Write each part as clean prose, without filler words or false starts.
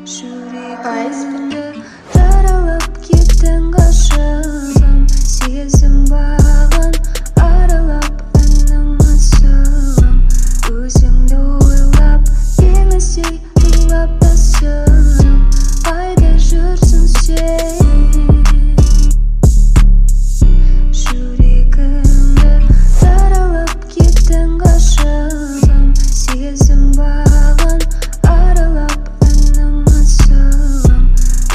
Жүрегімді жаралап кеттің, ғашығым. Сезім бағын аралап, інім, асылым. Өзіңді ойлап, теңіздей тулап тасыдым. Қайда жүрсің сен? Жүрегімді жаралап кеттің, ғашығым. Сезім бағын аралап, інім, асылым.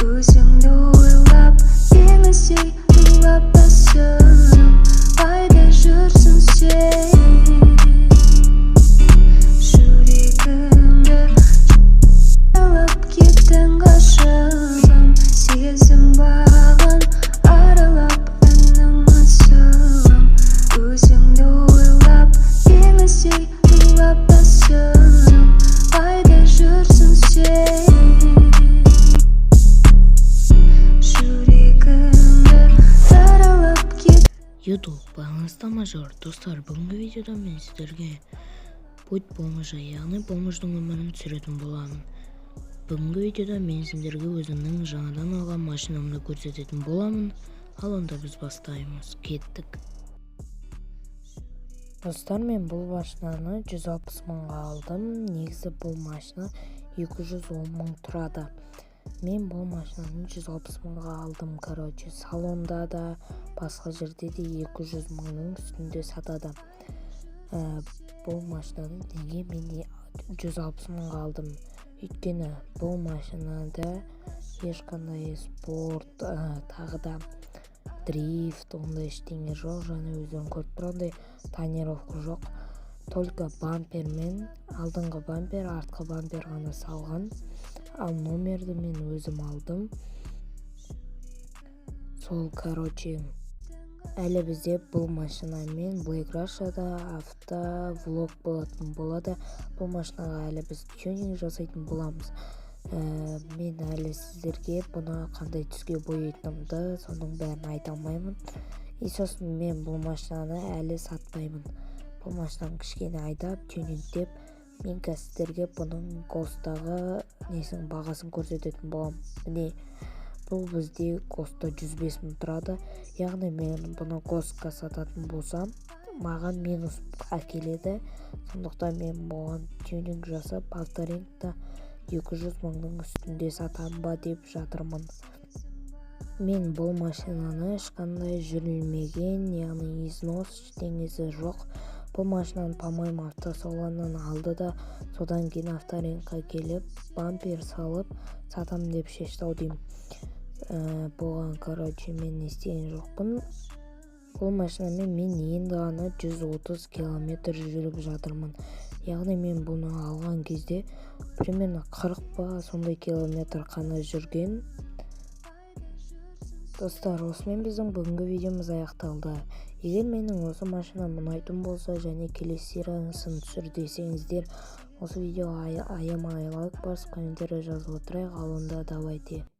Өзіңді ойлап, теңіздей тулап тасыдым. Қайда жүрсің сен? Жүрегімді жаралап кеттің, ғашығым. Сезім бағын аралап, інім, асылым. Өзіңді ойлап, теңіздей тулап тасыдым. Қайда жүрсің сен? Жүрегімді жаралап кет YouTube байланыста мажор. Достар, бүгінгі видеода мен сіздерге путь бомжа, яғни бомждың өмірін түсіретін боламын. Бүгінгі видеода мен сендерге өзімнің жаңадан алған машинамды көрсететін боламын. Ал онда біз бастаймыз, кеттік. Достар, мен бұл машинаны 160 мыңға алдым. Негізі бұл машина 210 мың тұрады. Мен бұл машинаны 160 мыңға алдым. Короче, салонда да, басқа жерде де 200 мыңның үстінде сатады. Бұл машинаны неге мен 160 мыңға алдым? Өйткені бұл машинада ешқандай спорт, тағы да дрифт, ондай ештеңе жоқ және өздерің көріп тұрғандай, тонировка жоқ. Только бампермен, алдыңғы бампер, артқы бампер ғана салған. Ал номерді мен өзім алдым. Сол, короче, әлі бізде бұл машинамен Black Russia'да авто влог болатын болады. Бұл машинаға әлі біз тюнинг жасайтын боламыз. Мен әлі сіздерге бұны қандай түске бояйтынымды, соның бәрін айта алмаймын. И сосын мен бұл машинаны әлі сатпаймын. Бұл машинаны кішкене айдап, тюнингтеп, мен қазір сіздерге бұның ГОСТағы несінің бағасын көрсететін боламын. Міне, бұл бізде ГОСТа 105 мың тұрады. Яғни мен бұны ГОСТқа сататын болсам, маған минус әкеледі. Сондықтан мен бұған тюнинг жасап, авторынокта 200 мыңның үстінде сатам ба деп жатырмын. Мен бұл машинаны ешқандай жүрілмеген, яғни износ ештеңесі жоқ. Бұл машинаны, по-моему, автосалоннан алды да, содан кейін авторынокқа келіп, бампер салып сатамын деп шешті ау деймін. Бұған, короче, мен не істеген жоқпын. Бұл машинамен мен енді ғана 130 километр жүріп жатырмын. Яғни мен бұны алған кезде примерно 40 па, сондай километр қана жүрген. Достар, осымен біздің бүгінгі видеомыз аяқталды. Егер менің осы машинам ұнайтын болса және келесі сериясын түсір десеңіздер, осы видеоға аямай лайк басып, комментарий жазып отырайық. Ал онда давайте.